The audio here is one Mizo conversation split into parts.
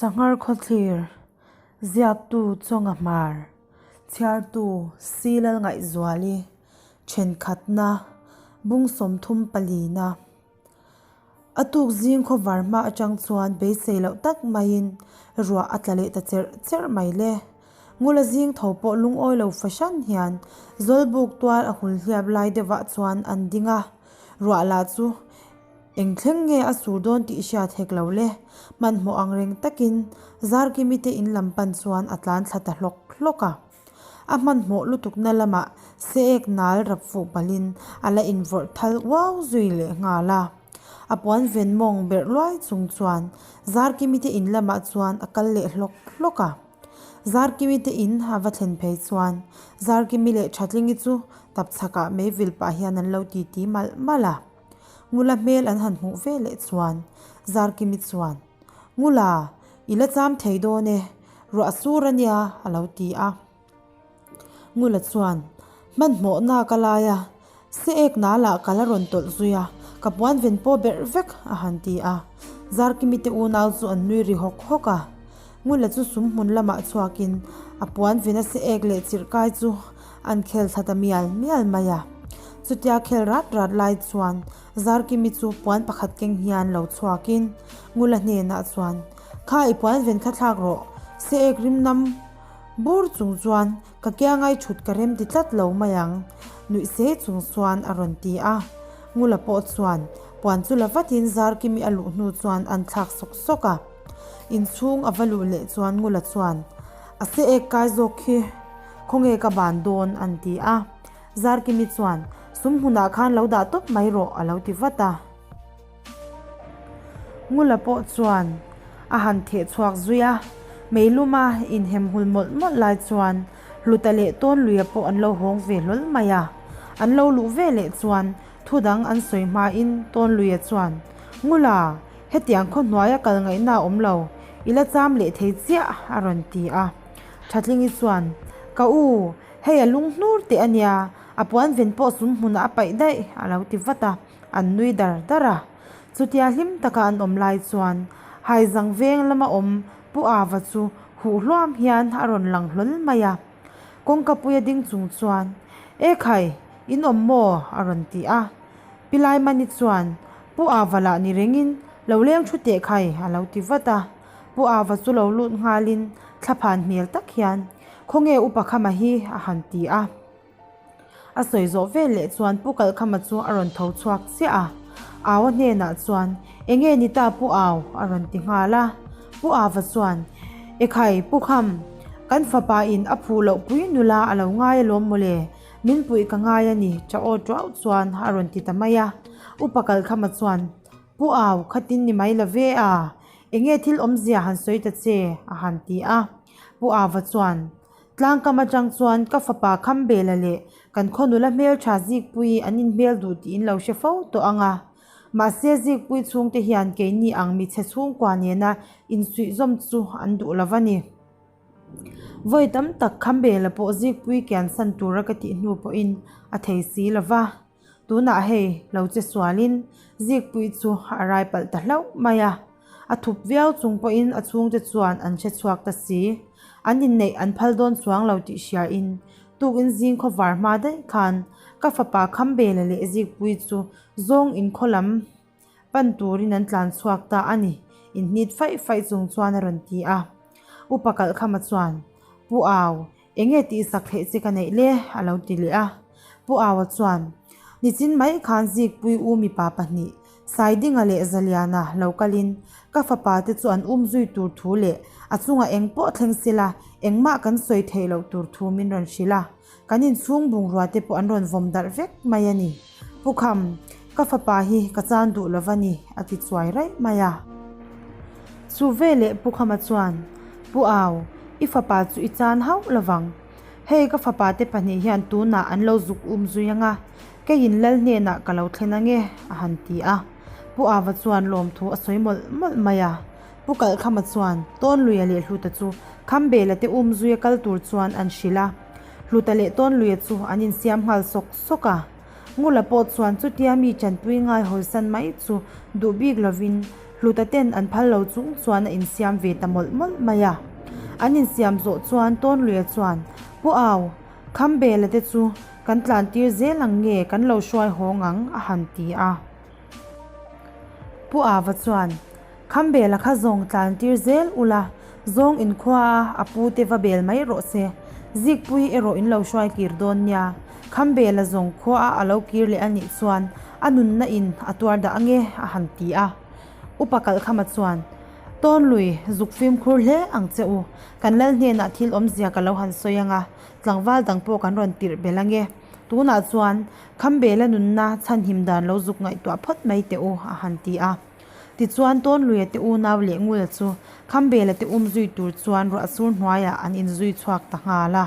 Sanghar Khawthlir, Ziaktu Chawnga Hmar, Chhiartu Silal Ngaihzuali, Thenkhatna, Bung 30 palina. A tuk zing khawvar hma atang chuan beisei loh tak maiin ruah a tla leh ta cherh cherh mai le. Ngula zing tho pawh lungawi lo fahran hian Zawlbuk tual a hul hliap lai deuhah chuan an ding a, ruah lah chu eng thleng nge a sur dawn tih hriat hek lo le. Hmanhmawh ang reng takin Zarkimi te in lam pan chuan a tlan thla ta hlawk hlawk a. A hmanhmawh lutukna lamah se ek nal rap fuh palhin a la invawrh thal uau zui leh nghal a. A puan ven mawng berh luai chung chuan Zarkimi te in lamah chuan a kal leh hlawk hlawk a. Zarkimi te in a va thlen phei chuan Zarkimi leh Thatlingi chu tapchhakah meivil pah hian an lo titi malh malh a. Ngula hmel an han hmuh ve leh chuan Zarkimi chuan, Ngula, i la cham thei dawn e, ruah sur a nia, a lo ti a. Ngula chuan, Hmanhmawh nak a lai a, se ek nâlah ka la rawn tawlh zui a, ka puan ven pawh berh vek, a han ti a. Zarkimi te unau chu an nui ri hawk hawk a. Ngula chu sum hmun lamah chhuakin a puan vena se ek leh chirh kai chu an khel thla ta mial mial mai a. Chutia khel rat rat lai chuan Zarkimi chu puan pakhat keng hian lo chhuakin Ngula hnenah chuan, Kha i puan ven kha thlak rawh, se ek rim nam bur chung chuan ka kiangai thut ka rem ti tlat lo mai ang, nuih se chung chuan a rawn ti a. Ngula pawh chuan puan chu la vatin Zarkimi a luh hnu chuan an thlak sawk sawk a. Inchhung a va luh leh chuan Ngula chuan, A se ek kai zawk khi khawnge ka ban dawn? an ti a. Zarkimi chuan, Sum hmunah khan lo dah tawp mai rawh a lo ti vat a. Ngula pawh chuan a han theh chhuak zui a, meiluma inhem hul mawlh mawlh lai chuan Hluta leh Tawnluia pawh an lo hawng ve hlawl mai a. An lo luh ve leh chuan thu dang an sawi hmain Tawnluia chuan, Ngula, hetiang khaw hnuaia kal ngaihna a awm lo, i la cham leh thei chiah a rawn ti a. Thatlingi chuan, Ka u, hei a lung hnur teh a nia, a puan ven pawh sum hmunah a paih daih a lo ti vat a. An nui dar dar a. Chutia hlim taka an awm lai chuan Haizang veng lama awm Pu Ava chu huh hluam hian a rawn lang hlawl mai a. Kawngka puia ding chung chuan, E khai, in awm maw? a rawn ti a. Pi Laimani chuan, Pu Ava lah ni rengin lo leng thu teh khai a lo ti vat a. Pu Ava chu lo lut nghalin thlaphan hmel tak hian, Khawnge upa khama hi? a han ti a. A sawi zawh vel leh chuan Pu Kalhkhama chu a rawn tho chhuak chiah a, Aua hnenah chuan, Enge ni ta Pu Au? a rawn ti nghal a. Pu Ava chuan, Ekhai, Pu Kham, kan fapa in a phu loh pui nula a lo ngai alawm mawle, min puih ka ngai a ni, tha aw tuau chuan a rawn ti ta mai a. Upa Kalhkhama chuan, Pu Au, khatin ni mai la ve a, enge thil awmzia han sawi ta che? a han ti a. Pu Ava chuan, Tlangkam atang chuan ka fapa Khambela leh kan khaw nula hmeltha Zikpuii an inhmel duh tiin lo hre fo tawh ang a. Mahse Zikpui chhungte hian keini ang michhe chhungkua nena insuihzawm chu an duh lo va ni. Vawi tam tak Khambela pawh Zikpui kiansan tura ka tih hnu pawhin a thei si lo va. Tunah hei lo che sualin Zikpui chu a rai palh ta hlauh mai a, a thup viau chung pawhin a chhungte chuan an hre chhuak ta si. An inneih an phal dawn chuang lo tih hriain tukin zing khawvar hma daih khan ka fapa Khambela leh Zikpui chu zawng inkhaw lam pan turin an tlan chhuak ta a ni, inhnit faih faih chung chuan a rawn ti a. Upa Kalhkhama chuan, Pu Au, Enge tih sak theih che ka neih le? a lo ti leh a. Pu Aua chuan, Nichin mai khan Zikpui u mipa pahnih, Saidinga leh Zaliana lo kalin ka fapa te chu an um zui tur thu leh a chungah eng pawh thleng sela engmah kan sawi theih loh tur thu min rawn hrilh a. Kan inchhung bungrua te pawh an rawn vawm darh vek mai a ni. Pu Kham, ka fapa hi ka chan duh lova ni, a ti chuai raih mai a. Chu veleh Pu Khama chuan, Pu Au, i fapa chu i chan hauh lovang. Hei ka fapa te pahnih hian tunah an lo zuk um zui anga, keiin lal hnenah ka lo thlen ange, a han ti a. Pu Ava chuan lawmthu a sawi mawlh mawlh mai a. Pu Kalhkhama chuan Tawnluia leh Hluta chu Khambela te um zuia kal tur chuan an hrilh a. Hluta leh Tawnluia chu an insiam nghal sawk sawk a. Ngula pawh chuan chutia mi tanpui ngai hawisan mai chu duh bik lovin Hluta ten an phal lo chung chuan a insiam ve ta mawlh mawlh mai a. An insiam zawh chuan Tawnluia chuan, Pu Au, Khambela te chu kan tlan tir zel ang nge kan lo hruai hawng ang a han ti a. Pu Ava chuan, Khambela kha zawng tlan tir zel ula, zawng inkhua a a pu te va bel mai rawh se, Zikpui erawh in lo hruai kir dawn nia, Khambela zawng khua a a lo kir leh a nih chuan a nunna in a tuar dah ange a han ti a. Upa Kalhkhama chuan, Tawnlui, zuk fimkhur hle ang che u, kan lal hnenah thil awmzia ka lo han sawi anga, tlangval dang pawh kan rawn tirh belh ange. Tunah chuan Khambela nunna chhanhim dan lo zuk ngaihtuah phawt mai teh u a han ti a. Tichuan Tawnluia te unau leh Ngula chu Khambela te um zui tur chuan ruah sur hnuaiah an inzui chhuak ta nghal a.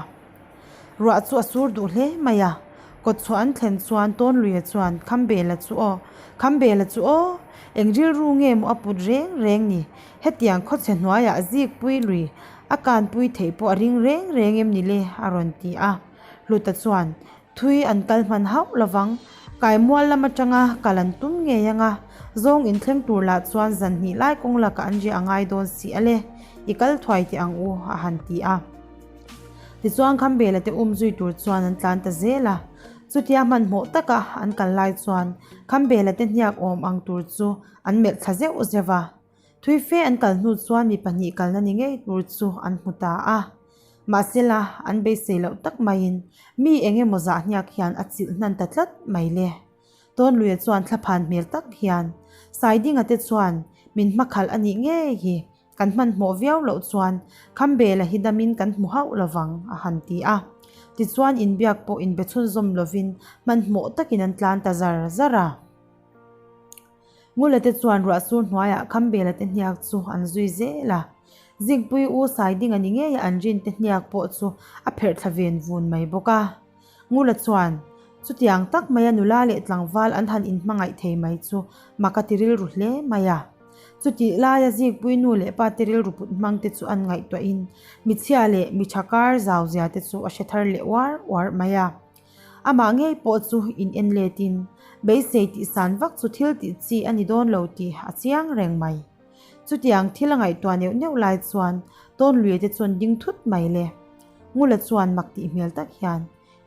Ruah chu a sur duh hle mai a, kawtchhuah an thlen chuan Tawnluia chuan Khambela chu aw, Khambela chu aw, eng rilru nge maw a put reng reng ni, hetiang khawchhe hnuaiah Zikpui lui a kanpui theih pawh a ring reng reng em ni le a rawn ti a. Hluta chuan Thui an kal hman hauh lovang, Kaimual lam atanga kal an tum ngei anga, zawng inthleng tur lah chuan zan hnih lai kawng lakah an riah a ngai dawn si a le, i kal thuai teh ang u a han ti a. Tichuan Khambela te um zui tur chuan an tlan ta zel a, chutia hmanhmawh taka an kal lai chuan Khambela te hniak awm ang tur chu an melh thla zeuh zeuh a. Thui fe an kal hnu chuan mi pahnih kalna ni ngei tur chu an hmu ta a. Mahsela, an beisei loh tak maiin mi eng emaw zah hniak hian a chilh hnan ta tlat mai le. Tawnluia chuan thlaphan hmel tak hian Saidinga te chuan min hmakhalh a nih ngei hi kan hmanhmawh viau loh chuan Khambela hi damin kan hmu hauh lovang a han ti a. Tichuan inbiak pawh inbe chhunzawm lovin hmanhmawh takin an tlan ta zar zar a. Ngula te chuan ruah sur hnuaiah Khambela te hniak chu an zui zel a. Zikpui u Saidinga ni ngeia an rin te hniak pawh chu a pherh thla ven vun mai bawk a. Ngula chuan chutiang tak maia nula leh tlangval an han inhmangaih thei mai chu mak a ti rilru hle mai a. Chutih laia Zikpui nu leh pa te rilru put hmang te chu an ngaihtuahin michhia leh miṭha kar zau zia te chu a hre thar leh uar uar mai a. Amah ngei pawh chu in en letin beisei tih san vak chu thil tih chi a ni dawn lo tih a chiang reng mai. Chutiang thil a ngaihtuah neuh neuh lai chuan Tawnluia te chuan ding thut mai le. Ngula chuan mak tih hmel tak hian,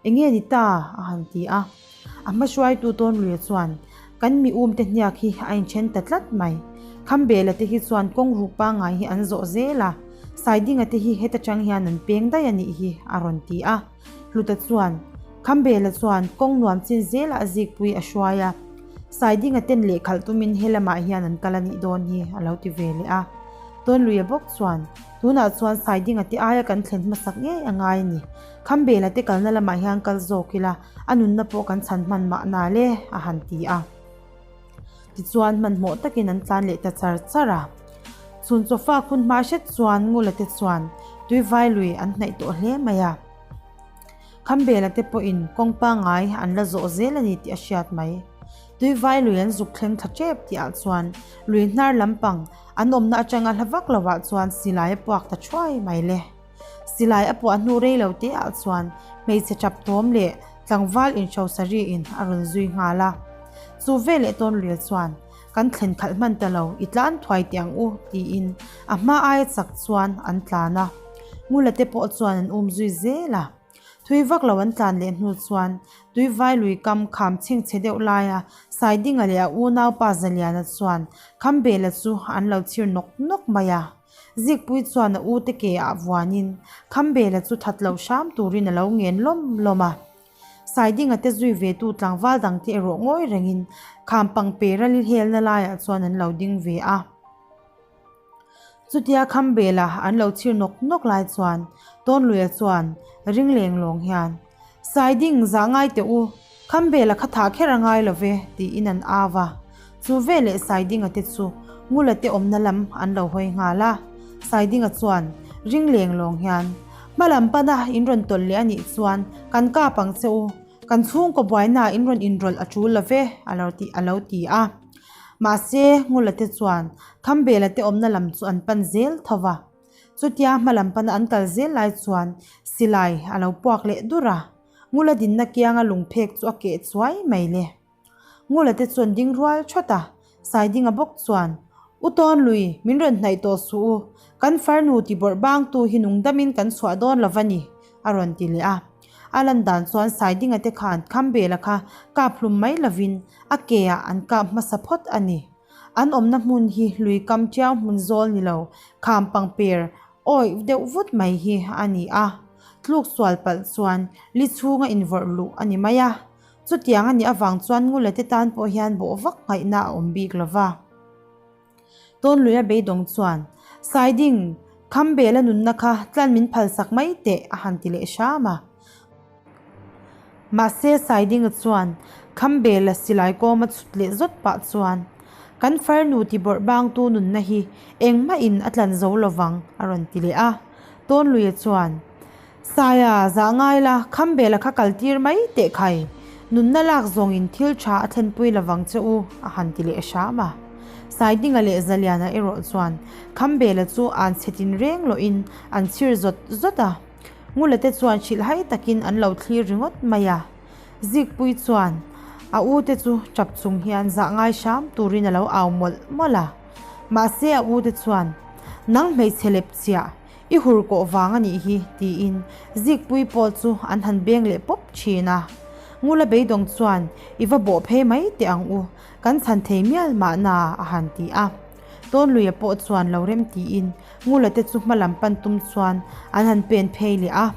Enge ni ta? a han ti a. A hma hruaitu Tawnluia chuan, Kan mi um te hniak hi a inthen ta tlat mai. Khambela te hi chuan kawng ruk pangngai hi an zawh zel a, Saidinga te hi heta tang hian an peng daih a nih hi a rawn ti a. Hluta chuan, Khambela chuan kawng nuam chin zelah zikpui a hruai a, Saidinga ten lehkhalh tumin he lamah hian an kal a nih dawn hi a lo ti ve leh a. Tawnluia bawk chuan, Tunah chuan Saidinga te aia kan thlen hmasak ngei a ngai a ni. Khambela te kalna lamah hian kal zawk ila, a nunna pawh kan chhan hman mahna le, a han ti a. Tichuan hmanhmawh takin an tlan leh ta char char a. Chhun chawfa khun hma hret chuan Ngula te chuan Tuivai lui an hnaih tawh hle mai a. Khambela te pawhin kawng pangngai an la zawh zel a ni tih a hriat mai. Tuivai lui an zuk thleng thla tep tihah chuan lui hnar lampang an awmna atanga hla vak lovah chuan silai a puak ta thuai mai le. Silai a puah hnu rei lo te ah chuan hmeichhe tap tawm leh tlangval inhrosa ri in a rawn zui nghal a. Chu veleh Tawnluia chuan, Kan thlen khalh hman ta lo, i tlan thuai teh ang u, tiin a hma aia chak chuan an tlan a. Ngula te pawh chuan an um zui zel a. Thui vak lo an tlan leh hnu chuan Tuivai lui kam kham chhingchhe deuh laia Saidinga leh a unaupa Zaliana chuan Khambela chu an lo chhir nawk nawk mai a. Zikpui chuan a ute ke ah vuanin Khambela chu that loh hram turin a lo ngen lawm lawm a. Saidinga te zui ve tu tlangval dangte erawh ngawi rengin Khampang pera li helna laiah chuan an lo ding ve a. Chutia Khambela an lo chhir nawk nawk lai chuan Tawnluia chuan ring leng lawng hian, Saiding zah ngai teh u, Khambela kha thah kher a ngai lo ve, tiin an au a. Chu veleh Saidinga te chu Ngula te awmna lam an lo hawi nghal a. Saidinga chuan ring leng lawng hian, Hma lam pana in rawn tawlh leh a nih chuan kan kap ang che u, kan chhungkaw buainaah in rawn inrawlh a tul lo ve, a lo ti a lo ti a. Mahse, Ngula te chuan Khambela te awmna lam chu an pan zel tho va. Chutia hma lam pana an kal zel lai chuan silai a lo puak leh dur a. Ngula dinna kianga lungphek chu a keh chuai mai le. Ngula te chuan ding rual thawt a, Saidinga bawk chuan, U Tawnlui, min rawn hnaih tawh suh u, kan farnu ti bawrh bangtu hi nungdamin kan chhuah dawn lo va ni, a rawn ti leh a. A lan dan chuan Saidinga te khan Khambela kha kap hlum mai lovin a ke ah an kap hmasa phawt a ni. An awmna hmun hi lui kam tiau hmun zawl ni lo, kham pangper awih deuh vut mai hi a ni a. Tluk sual palh chuan li chhunga invawrh luh a ni mai a. Chutiang a nih avang chuan Ngula te tan pawh hian bawh vak ngaihna a awm bik lo va. Tawnluia beidawng chuan, Saiding, Khambela nunna kha tlan min phalsak mai teh a han ti leh hram a. Mahse Saidinga chuan Khambela silai kawma chhut leh zawt pah chuan, Kan farnu ti bawrh bangtu nunna hi engmahin a tlan zo lovang a rawn ti leh a. Tawnluia chuan, Saia, zah ngai la, Khambela kha kal tir mai teh khai. Nunna lak zawngin thil tha a thlenpui lovang che u, a han ti leh hram a. Saidinga leh Zaliana erawh chuan Khambela chu an chhe tin reng lawhin an chhir zawt zawt a. Ngula te chuan hrilhhai takin an lo thlir ringawt mai a. Zikpui chuan a u te chu tap chung hian zah ngai hram turin a lo au mawlh mawlh a. Mahse a u te chuan, Nang hmeichhe lep chiah, I hur kawh vang a nih hi, tiin Zikpui pawh chu an han beng leh pawp thin a. Ngula beidawng chuan, I va bawh phei mai teh ang u, kan chhan thei mial mahna, a han ti a. Tawnluia pawh chuan lo rem tiin Ngula te chu hma lam pan tum chuan an han pen phei leh a.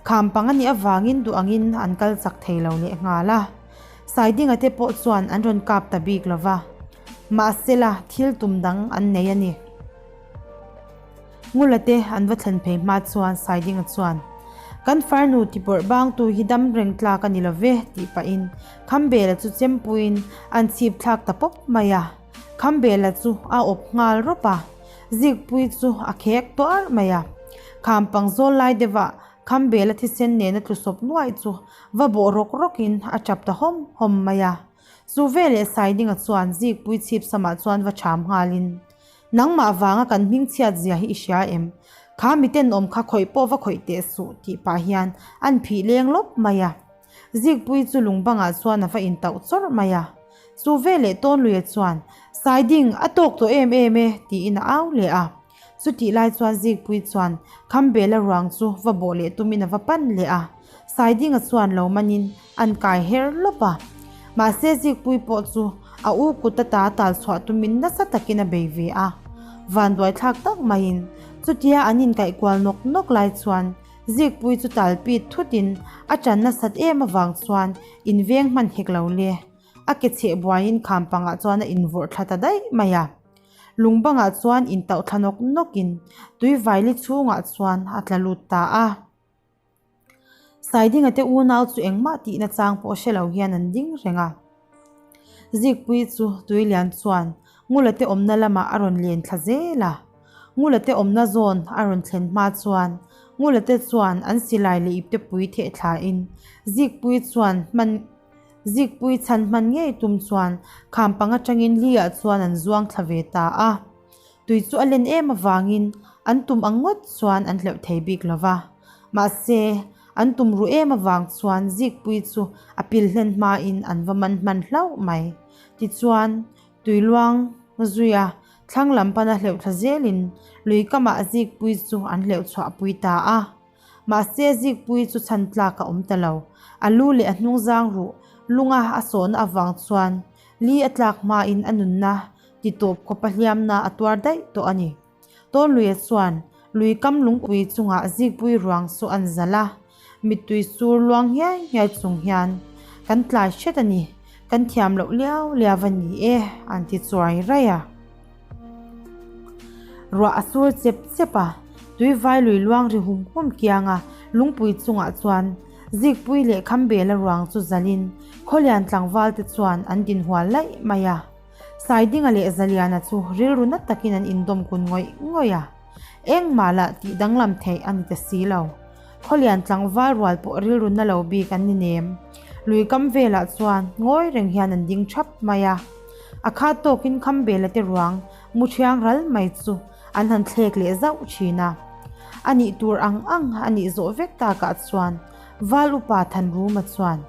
Kham pang a nih avangin duh angin an kal chak thei lo leh nghal a. Saidinga te pawh chuan an rawn kap ta bik lo va. Mahsela thil tum dang an nei a ni. Ngula te an va thlen phei hma chuan Saidinga chuan, Kan farnu ti bawrh bangtu hi dam reng tlak a ni lo ve, tih pahin Khambela chu chempuiin an chhip thlak ta pawp mai a. Khambela chu a awp nghal rawp a, Zikpui chu a khek tuar mai a. Kham pang zawl lai deuhah Khambela thisen nena tlu sawp nuaih chu va bawh rawk rawkin a tap ta hawm hawm mai a. Chu veleh Saidinga chuan Zikpui chhip samah chuan va cham nghalin, Nangmah vanga kan hming chhiat zia hi i hria em? Kha mi tenawm kha khawih pawh va khawih teh suh tih pah hian an phih leng lawp mai a. Zikpui chu lung bangah chuan a va intauh chawrh mai a. Chu veleh Tawnluia chuan, Saiding, a tawk tawh em em e, tiin a au leh a. Chutih lai chuan Zikpui chuan Khambela ruang chu va bawh leh tumin a va pan leh a. Saidinga chuan lo manin an kai her lawp a. Mahse Zikpui pawh chu a u kut ata tal chhuah tumin nasa takin a bei ve a. Vanduai thlak tak maiin chutia an inkaih kual nawk nawk lai chuan Zikpui chu tal pit thutin a ṭan nasat em avang chuan inveng hman hek lo le. A ke chheh buaiin kham pangah chuan a invawrh thla ta daih mai a. Lung bangah chuan intauh thla nawk nawkin tui vaili chhungah chuan a tla lut ta a. Saidinga te unau chu engmah tihna chang pawh hre lo hian an ding reng a. Zikpui chu Tuilian chuan Ngula te awmna lamah a rawn len thla zel a. Ngula te awmna zawn a rawn thlen hma chuan Ngula te chuan an silai leh ipte pui theh thlain Zikpui chuan hman Zikpui chhan hman ngei tum chuan kham pang atangin li ah chuan an zuang thla ve ta a. Tui chu a len em avangin an tum ang ngawt chuan an hleuh thei bik lo va. Mahse, an tum ruh em avang chuan Zikpui chu a pil hlen hmain an va man hman hlauh mai. Tichuan, tui luang zuia thlang lam pana hleuh thla zelin lui kamah Zikpui chu an hleuh chhuahpui ta a. Mahse, Zikpui chu chhan tlak a awm ta lo. A lu leh a hnungzang ruh lunga a sawhna avang chuan li a tlak hmain a nunna ti tawp khawpa hliamna a tuar daih tawh a ni. Tawnluia chuan lui kam lungpui chungah Zikpui ruang chu an zalh a, mittui sur luang hiai hiai chung hian, Kan tlai hret a ni, kan thiam loh liau liau a ni e, an ti chuai raih a. Ruah a sur chep chep a, tui vai lui luang ri hum hum kiang a, lungpui chungah chuan Zikpui leh Khambela ruang chu zalin Khawlian tlangval te chuan an dinhual laih mai a. Saidinga leh Zaliana chu rilru na takin an indawm kun ngawih ngawih a, engmah lah tih danglam theih a ni ta si lo. Khawlian tlangval rual pawh rilru na lo bik an ni nem. Lui kam velah chuan ngawi reng hian an ding thap mai a. A khat tawkin Khambela te ruang mu thiang ral mai chu an han thlek leh zauh thin a. A nih tur ang ang a nih zawh vek takah chuan. Val upa Thanruma chuan,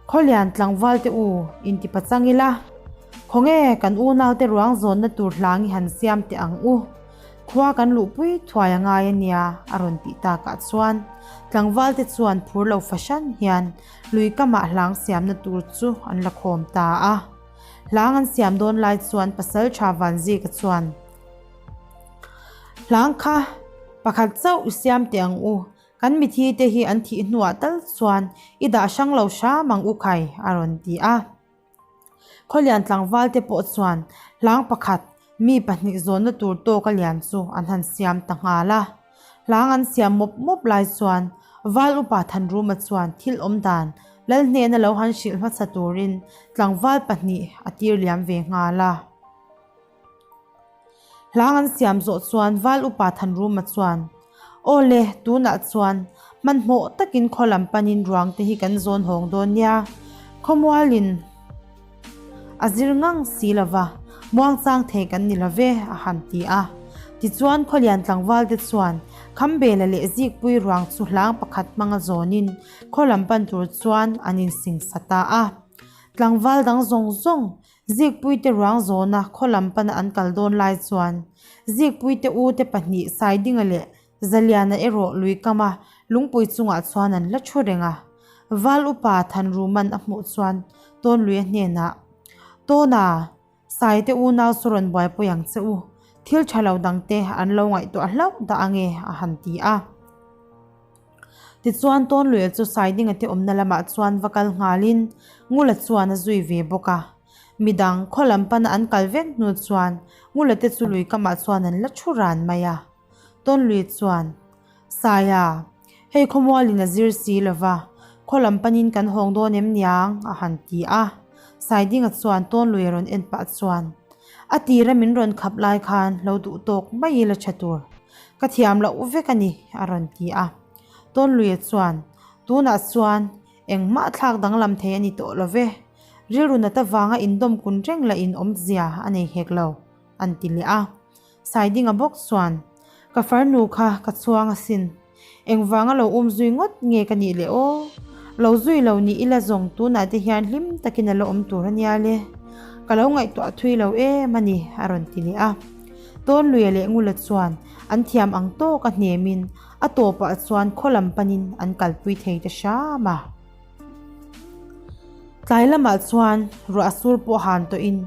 Khawlian tlangval te u, inti pachang ila, khawnge kan unaute ruang zawnna tur hlang i han siam teh ang u. Khua kan luhpui thuai a ngai a nia, a rawn tih takah chuan tlangval te chuan phur lo fahran hian lui kamah hlang siamna tur chu an la khawm ta a. Hlang an siam dawn lai chuan pasal tha Vanzika chuan, Hlang kha pakhat chauh i siam teh ang u, kan mithi te hi an thih hnuah tal chuan i dah hrang lo hram ang u khai, a rawn ti a. Khawlian tlangval te pawh chuan hlang pakhat mi pahnih zawnna tur tawka lian chu an han siam ta nghal a. Hlang an siam mawp mawp lai chuan Val upa Thanruma chuan thil awm dan Lal hnena lo han hrilh hmasa turin tlangval pahnih a tir liam ve nghal a. Hlang an siam zawh chuan Val upa Thanruma chuan, Aw le, tunah chuan hmanhmawh takin khaw lam panin ruang te hi kan zawn hawng dawn nia. Khawmualin a zir ngang si lo va, muangchang thei kan ni lo ve, a han ti a. Tichuan Khawlian tlangval te chuan Khambela leh Zikpui ruang chu hlang pakhat hmanga zawnin khaw lam pan tur chuan an insingsa ta a. Tlangval dang zawng zawng Zikpuite ruang zawna khaw lam pana an kal dawn lai chuan Zikpuite u te pahnih Saidinga leh Zaliana erawh lui kama lungpui chungah chuan an la thu reng a. Val upa Thanruman a hmuh chuan Tawnluia hnenah, Tawna, Saite unau saw rawn buaipui ang che u, thil tha lo dangte an lo ngaihtuah hlauh dah ange a han ti a. Tichuan Tawnluia chu Saidinga te awmna lamah chuan va kal nghalin Ngula chuan a zui ve bawk a. Midang khaw lam pana an kal vek hnu chuan Ngula te chu lui kamah chuan an la thu ran mai a. Tawnluia chuan, Saia, hei khawmualin a zir si lova, khaw lam panin kan hawng dawn em niang? a han ti a. Saidinga chuan Tawnluia rawn en pah chuan, A tira min rawn khap lai khan lo duh tawk mai ila tha tur. Ka thiam loh vek a ni, a rawn ti a. Tawnluia chuan, Tunah chuan engmah thlak danglam thei a ni tawh lo ve. Rilru nat avanga indawm kun reng lah in awmzia a nei hek lo, an ti leh a. Saidinga bawk chuan, Ka farnu kha ka chhuang asin. Engvanga lo um zui ngawt nge ka nih leh aw? Lo zui lo ni ila zawng tunah te hian hlim takin a la awm tur a nia le. Ka lo ngaihtuah thui lo em a ni, a rawn ti leh a. Tawnluia leh Ngula chuan an thiam ang tawk a hnemin a tawpah chuan khaw lam panin an kalpui thei ta hram a. Tlai lamah chuan ruah sur pawh han tawhin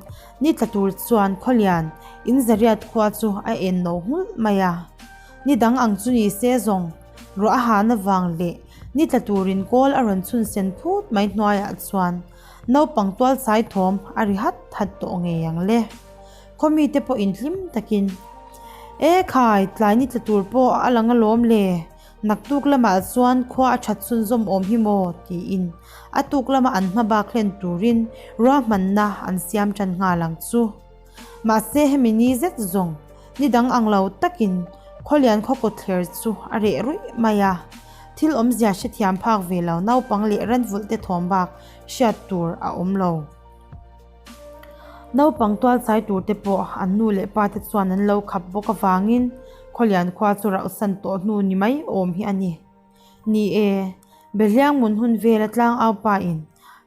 ni tla tur chuan khawlian in zariat khua chu a en no nghulh mai a. Ni dang ang chu ni se zawng ruah a han avang leh ni tla turin kawl a rawn chhun sen phut mai hnuaiah chuan naupang tual chai thawm a ri hat hat tawh ngei ang le. Khawmite pawh inhlim takin, E khai, tlai ni tla tur pawh a lang alawm le, naktuk lamah chuan khua a that chhunzawm awm hi maw? tiin a tuk lama an hma bak hlen turin ruahmanna an siam tan nghal ang chu. Mahse hemi ni zet zawng, ni dang ang lo takin Khawlian khaw kawtthler chu a reh ruih mai a, thil awmzia hrethiam phak ve lo naupang leh ranvulh te thawm bak hriat tur a awm lo. Naupang tualchai tur te pawh an nu leh pa te chuan an lo khap bawk avangin Khawlian khua chu rauhsan tawh hnu ni mai awm hi a ni. Ni e, Behliangmun hun vela tlangau pa in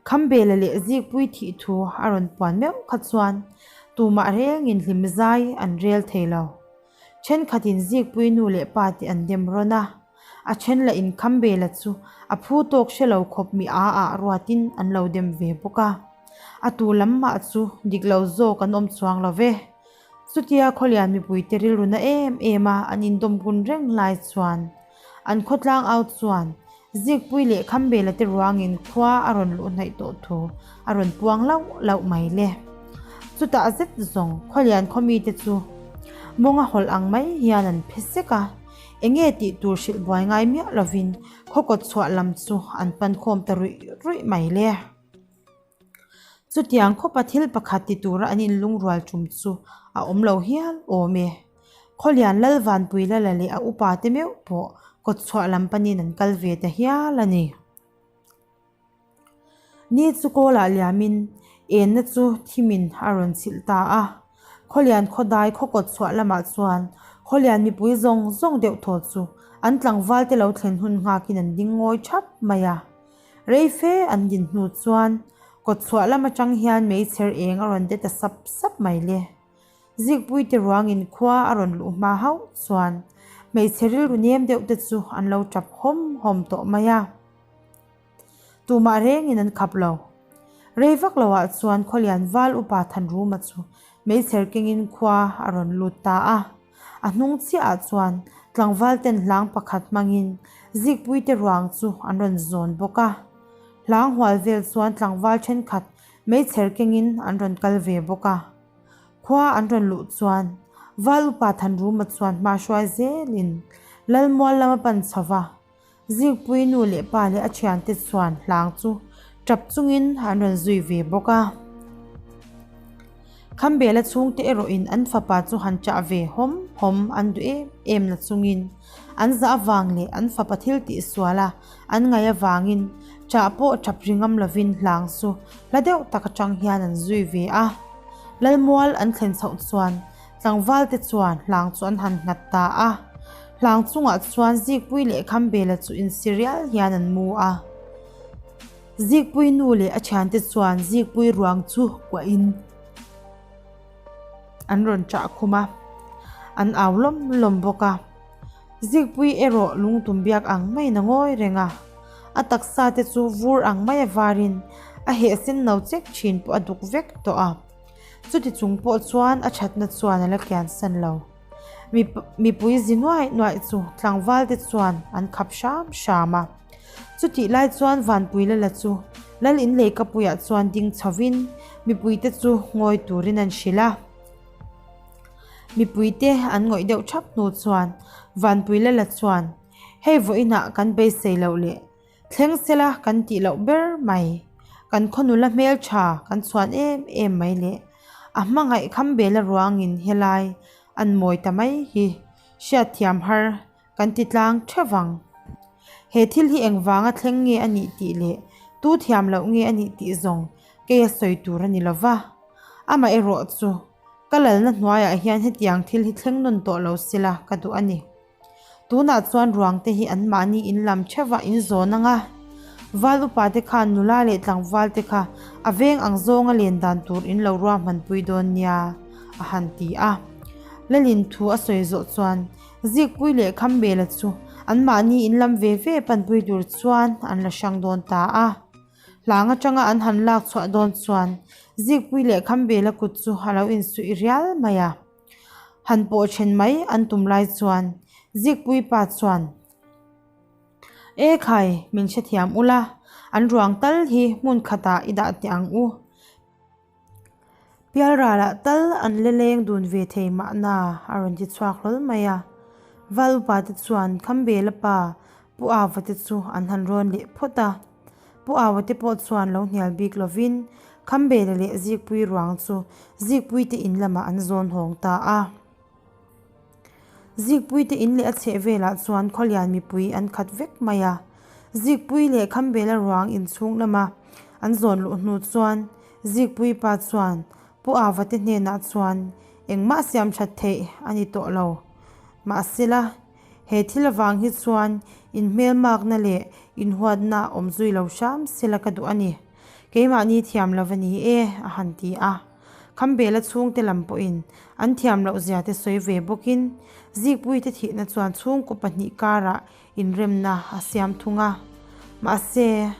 Khambela leh Zikpui thih thu a rawn puan meuh kha chuan tumah rengin hlim zai an rel thei lo. Thenkhatin Zikpui nu leh pa te an dem rawn a, a then lah in Khambela chu a phu tawk hre lo khawp mi a ah ruatin an lo dem ve bawk a. A tu lam mah chu dik lo zawk an awm chuang lo ve. Chutia Khawlian mipuite rilru na em em a an indawm kun reng lai chuan an khawtlang au chuan Zikpui leh Khambela te ruangin khua a rawn luh hnaih tawh thu a rawn puang lauh lauh mai le. Chutah zet zawng Khawlian khawmite chu mawnga hawlh ang mai hian an phe sek a, enge tih tur hrilh buai ngai miah lovin khaw kawt chhuah lam chu an pan khawm ta ruih ruih mai le. Chutiang khawpa thil pakhat ti tura an inlungrual tum chu a awm lo hial awm e. Khawlian Lalvanpui Lala leh a upa te meuh pawh kawtchhuah lam panin an kal ve ta hial a ni. Ni chu kawlah liamin enna chu thimin a rawn chhilh ta a. Khawlian khawdai khaw kawtchhuah lamah chuan. Khawlian mipui zawng zawng deuh thaw chu an tlangval te lo thlen hun nghakin an ding ngawi thap mai a. Rei fe an din hnu chuan kawtchhuah lam atang hian meichher eng a rawn de ta sap sap mai le. Zikpuite ruangin khua a rawn luh hma hauh chuan hmeichhe rilru nem deuh te chu an lo tap hawm hawm tawh mai a. Tumah rengin an khap lo. Rei vak loah chuan Khawlian Val upa Thanruma chu meichher kengin khua a rawn lut ta a. A hnung chiahah chuan tlangval ten hlang pakhat hmangin Zikpuite ruang chu an rawn zawn bawk a. Hlang hual vel chuan tlangval thenkhat meichher kengin an rawn kal ve bawk a. Khua an rawn luh chuan Val upa Thanruma chuan hma hruai zelin Lalmual lam a pan chho va. Zikpui nu leh pa leh a thiante chuan hlang chu tap chungin an rawn zui ve bawk a. Khambela chhungte erawhin an fapa chu han chah ve hawm hawm an duh em em la chungin an zah avang leh an fapa thil tih sual a an ngaih avangin chah pawh tap ri ngam lovin hlang chu hla deuh tak atang hian an zui ve a. Lalmual an thlen chhoh chuan Tlangval te chuan hlang chu an han nghat ta a, hlang chungah chuan Zikpui leh Khambela chu insi rial hian an mu a. Zikpui nu leh a thiante chuan Zikpui ruang chu kuahin an rawn chah khum a, an au lawm lawm bawk a. Zikpui erawh lungtum biak ang maiin a ngawi reng a, a taksa te chu vur ang mai a varin a heh sen no chek thin pawh a duk vek tawh a. Chuti chung pawh chuan a thatna chuan a la kiansan lo. Mipui zi nuaih nuaih chu tlangval te chuan an khap hram hram a. Chutih lai chuan Vanpui Lala chu Lal in leikapuiah chuan ding chhovin mipui te chu ngawi turin an hrilh a. Mipui te an ngawih deuh thap hnu chuan Vanpui Lala chuan, Hei vawiinah kan beisei loh leh Thleng sela kan tih loh ber mai. Kan khaw nula hmel tha kan chhuan em em mai leh a hmangaih kham bela ruangin helai an mawi ta mai hi hriatthiam har kan ti tlang theuh vang. He thil hi engvanga thleng nge a nih tih leh tu thiam loh nge a nih tih zawng kei a sawi tur a ni lo va. Amaherawh chu ka lalna hnuaiah hian hetiang thil hi thleng nawn tawh lo sela ka duh a ni. Tunah chuan ruang te hi an mahni in lam theuh a in zawn ang a, val upa te khan nula leh tlangval te kha a veng ang zawnga len dan tur in lo ruahmanpui dawn nia a han ti a. Lalin thu a sawi zawh chuan Zikpui leh Khambela chu an mahni in lam ve ve panpui tur chuan an la hrang dawn ta a. Hlang atanga an han lak chhuah dawn chuan Zikpui leh Khambela kut chu a lo insuih rial mai a. Han pawh then mai an tum lai chuan Zikpui pa chuan, E khai, min hrethiam ula, an ruang tal hi hmun khatah i dah teh ang u. Pialralah tal an la leng dun ve thei mahna a rawn ti chhuak hlawl mai a. Val upa te chuan Khambela pa Pu Ava te chu an han rawn leh phawt a. Pu Aua te pawh chuan lo hnial bik lovin Khambela leh Zikpui ruang chu Zikpui te in lamah an zawn hawng ta a. Zikpui te in leh a chheh velah chuan Khawlian mipui an khat vek mai a. Zikpui leh Khambela ruang inchhung lama an zawn luh hnu chuan Zikpui pa chuan Pu Aua te hnenah chuan engmah siam that theih a ni tawh lo. Mahsela. He thil avang hi chuan inhmelmakna leh inhuatna awm zui lo hram sela ka duh a ni. Keimahni thiam lo a ni e, a han ti a. Khambela chhungte lam pawhin an thiam loh zia te sawi ve bawkin Zikpuite thihna chuan chhungkaw pahnih karah inremna a siam thung a. Mahse,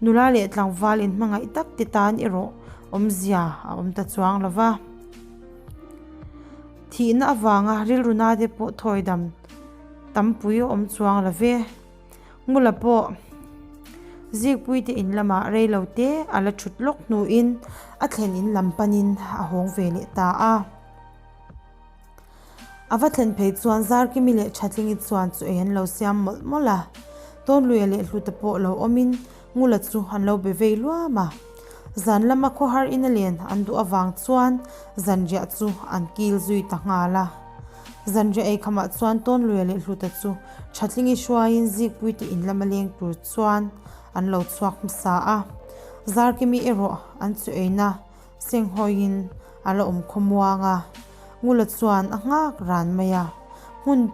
nula leh tlangval inhmangaih tak te tan erawh awmzia a awm ta chuang lo va. Thihna avanga rilru na te pawh thawi dam tampui a awm chuang lo ve. Ngula pawh Zikpui te in lamah rei lo te a la thut lawk hnuin a thlen in lam panin a hawng ve leh ta a. A va thlen phei chuan Zarkimi leh Thatlingi chuan chu ei an lo siam mawlh mawlh a. Tawnluia leh Hluta pawh lo awmin Ngula chu an lo be vei luam a. Zan lama khawhar ina len an duh avang chuan zanriah chu an kil zui ta nghal a. Zanriah ei khamah chuan Tawnluia leh Hluta chu Thatlingi hruaiin Zikpuite in lama leng tur chuan an lo chhuak hmasa a. Zarkimi erawh an chu eina Senghawiin a la awm khawmuang a, Ngula chuan a nghak ran mai a. Hmun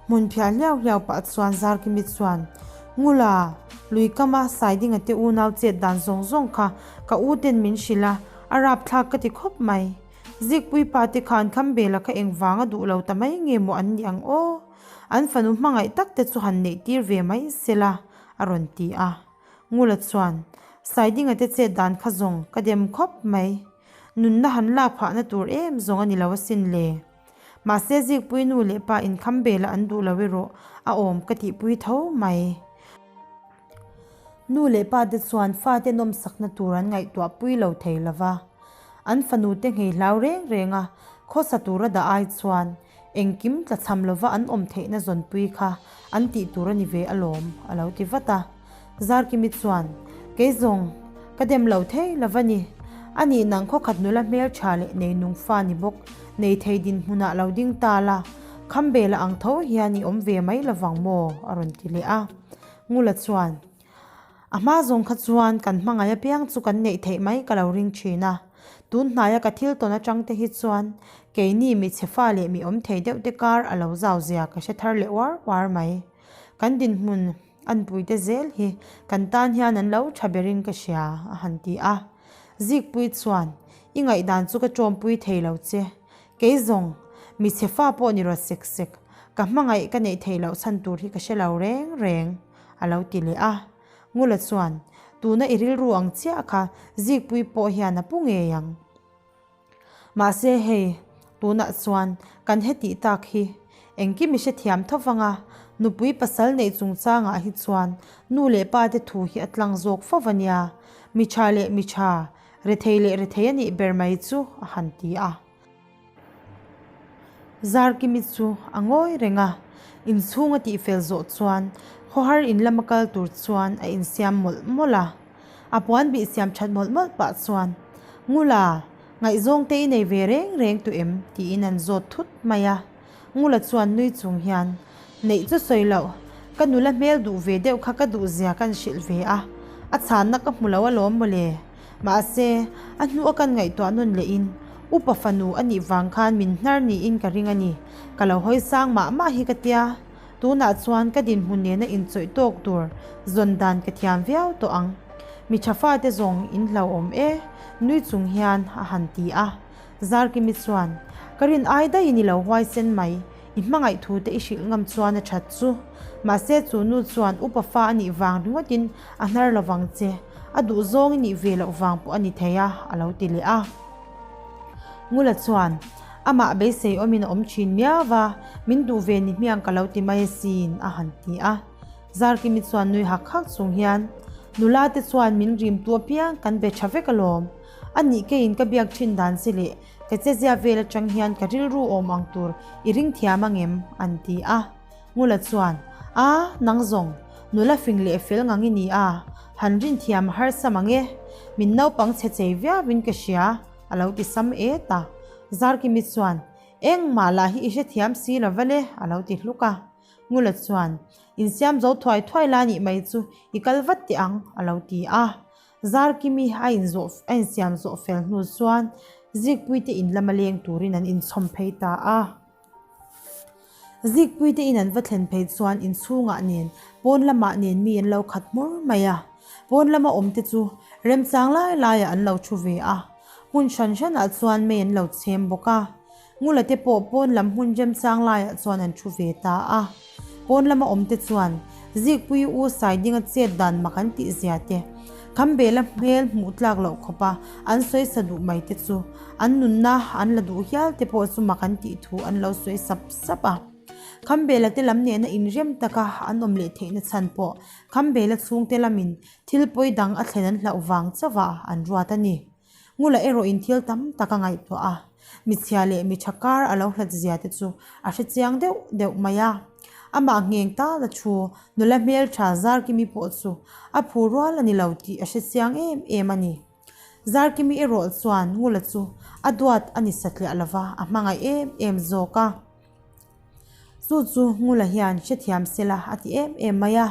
hmun phiah hliau hliau pah chuan Zarkimi chuan, Ngula, lui kama Saidinga te unau chet dan zawng zawng kha ka u ten min hrilh a, a rapthlak ka ti khawp mai. Zikpui pa te khan Khambela kha engvanga duh lo ta mai nge maw an nih ang aw? An fanu hmangaih tak te chu han neih tir ve mai sela, a rawn ti a. Ngula chuan, Saidinga te chet dan kha zawng ka dem khawp mai. Nunna han lak phahna tur em zawng a ni lo asin le. Mahse Zikpui nu leh pa inkham bela an duh lo erawh a awm ka tihpui tho mai. Nu leh pa te chuan fate nawmsakna tur an ngaihtuah pui lo thei lo va. An fanu te nghei hlau reng reng a, khawsa tura dah ai chuan engkim tlachham lova an awm theihna zawnpui kha an tih tur a ni ve alawm, a lo ti vat a. Zarkimi chuan, Kei zawng, ka dem lo thei lo va ni. A nih nang khawkhat nula hmeltha leh nei nung fa ni bawk, nei thei dinhmunah lo ding ta la, Khambela ang tho hian i awm ve mai lovang maw? a rawn ti leh a. Ngula chuan, A hma zawng kha chuan kan hmangaih apiang chu kan neih theih mai ka lo ring thin a. Tun hnaia ka thil tawn atang te hi chuan keini mi chhe fa leh mi awm thei deuh te kar a lo zau zia ka hre thar leh uar uar mai. Kan dinhmun anpuite zel hi kan tan hian an lo tha berin ka hria a han ti a. Zikpui chuan, I ngaihdan chu ka tawmpui thei lo che. Kei zawng, mi chhe fa pawh ni rawt sek sek, ka hmangaih ka neih theih loh chhan tur hi ka hre lo reng reng, a lo ti leh a. Ngula chuan, Tuna i rilru ang chiah kha Zikpui pawh hian a pu ngei ang. Mahse hei, tunah chuan kan hetih tak hi engkim i hrethiam tho vang a, nupui pasal neih chungchangah hi chuan nu leh pa te thu hi a tlang zawk fo va nia, mi tha leh mi tha, rethei leh rethei a nih ber mai chu a han ti a. Zarkimi chu a ngawi reng a, inchhung a tihfel zawh chuan khawhar in lama kal tur chuan a insiam mawlh mawlh a. A puan bih siam that mawlh mawlh pah chuan, Ngula, ngaihzawng te i nei ve reng reng tu em? tiin an zawt thut mai a. Ngula chuan nui chung hian, Neih chu sawi loh, ka nula hmel duh ve deuh kha ka duh zia kan hrilh ve a, a chhanna ka hmu lo alawm mawle. Mahse, a hnu a kan ngaihtuah nawn lehin, upa fanu a nih vang khan min hnar niin ka ring a ni. Ka lo hawi sang mah mah hi ka tia, tunah chuan ka dinhmun nena inchawih tawk tur zawn dan ka thiam viau tawh ang. Mi tha fate zawng in hlauhawm e, nui chung hian a han ti a. Zarkimi chuan, Ka rin ai daihin i lo huaisen mai, i hmangaih thu te i hrilh ngam chuan a that chu. Mahse chu nu chuan upa fa a nih vang ringawtin a hnar lo vang che, a duh zawng i nih ve loh vang pawh a ni thei a, a lo ti leh a. Ngula chuan, Amah beisei awmin a awm thin miau va, min duh ve ni hmiang ka lo ti mai asin, a han ti a. Zarkimi chuan nui hak hak chung hian, Nula te chuan min rimtu apiang kan be tha vek alawm. A nih keiin ka biak thin dan che leh ka chezia vel atang hian ka rilru awm ang tur i ring thiam ang em? an ti a. Ngula chuan, A, nang zawng, nula fing leh fel ngang i ni a, han rin thiam a harsa mang e. Min naupang chhe chei viauin ka hria, a lo ti sam et a. Zarkimi chuan, Engmah lah hi i hrethiam si lo va le, a lo ti hluk a. Ngula chuan, Insiam zo thuai thuai la nih mai chu i kal vat teh ang, a lo ti a. Zarkimi a inzawh a insiam zawh fel hnu chuan Zikpuite in lama leng turin an inchhawm phei ta a. Zikpuite in an va thlen phei chuan inchhungah nen pawn lamah nen mi an lo khat hmur mai a. Pawn lama awmte chu remchang lai laiah an lo thu ve a. Hmun hran hranah chuan mei an lo chhem bawk a. Ngula te pawh pawn lam hmun remchang laiah chuan an thu ve ta a. Pawn lama awm te chuan Zikpui U Saidinga chet dan mak an tih zia te, Khambela hmel hmuh tlak loh khawpa an sawi sa duh mai te chu an nunna an la duh hial te pawh chu mak an tih thu an lo sawi sap sap a. Khambela te lam nena inrem taka an awm leh theihna chhan pawh Khambela chhungte lamin thil pawi dang a thlen an hlauh vang chauhah an ruat a ni. Ngula erawhin thil tam tak a ngaihtuah a, michhia leh miṭha kar a lo hlat zia te chu a hre chiang deuh deuh mai a. Amah ngheng tal a thu, nula hmelṭha Zarkimi pawh chu a phu rual a ni lo tih a hre chiang em em a ni. Zarkimi erawh chuan Ngula chu a duat a ni satliah lova, a hmangaih em em zawk a. Chu chu Ngula hian hrethiam sela a ti em em mai a.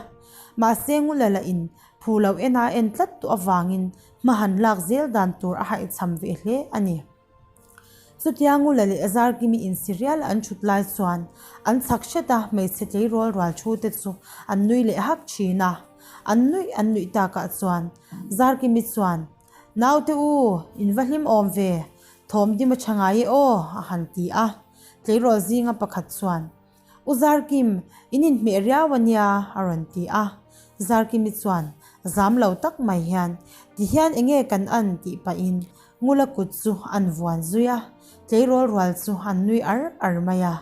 Mahse Ngula lah in phu lo en a en tlat tawh avangin hma han lak zel dan tur a haihchham ve hle a ni. Chutia Ngula leh Zarkimi insi rial an thut lai chuan an chhak hret a, hmeichhe tleirawl rual thu te chu an nui leh hak thin a. An nuih an nuih takah chuan Zarkimi chuan, Naute u, in va hlim awm ve, thawm dim a tha ngai e aw, a han ti a. Tleirawl zinga pakhat chuan, U Zarkim, in inhmeh riau a nia, a rawn ti a. Zarkimi chuan zam lo tak mai hian, Ti hian enge kan an tih pahin Ngula kut chu an vuan zui a, tleirawl rual chu an nui ar ar mai a.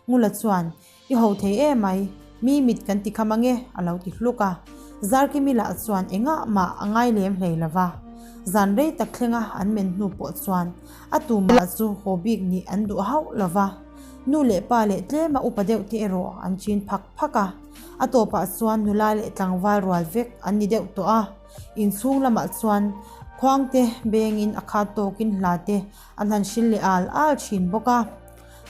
Ngula chuan, I ho thei e mai, mi mit kan ti kham ange, a lo ti hluk a. Zarkimi lah chuan engah mah a ngai lem hlei lo va. Zan rei tak thlenga an men hnu pawh chuan a tumah chu haw bik nih an duh hauh lo va. Nu leh pa leh tlema upa deuh te erawh an chin phak phak a. A tawpah chuan nula leh tlangval rual vek an ni deuh tawh a. Inchhung lamah chuan khuangte bengin a khat tawkin hla te an han hrilh leh al al thin bawk a.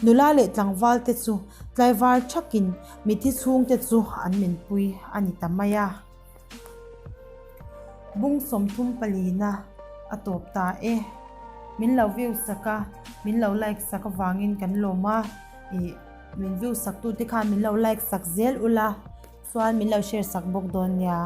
Nula leh tlangval te chu tlaivar thakin mithi chhungte chu an menpui a ni ta mai a. Bung 30 palina a tawp ta e. Min lo view sak a, min lo like sak avangin kan lawm a. Ih min view sak tute khan min lo like sak zel ula chuan min lo share sak bawk dawn nia.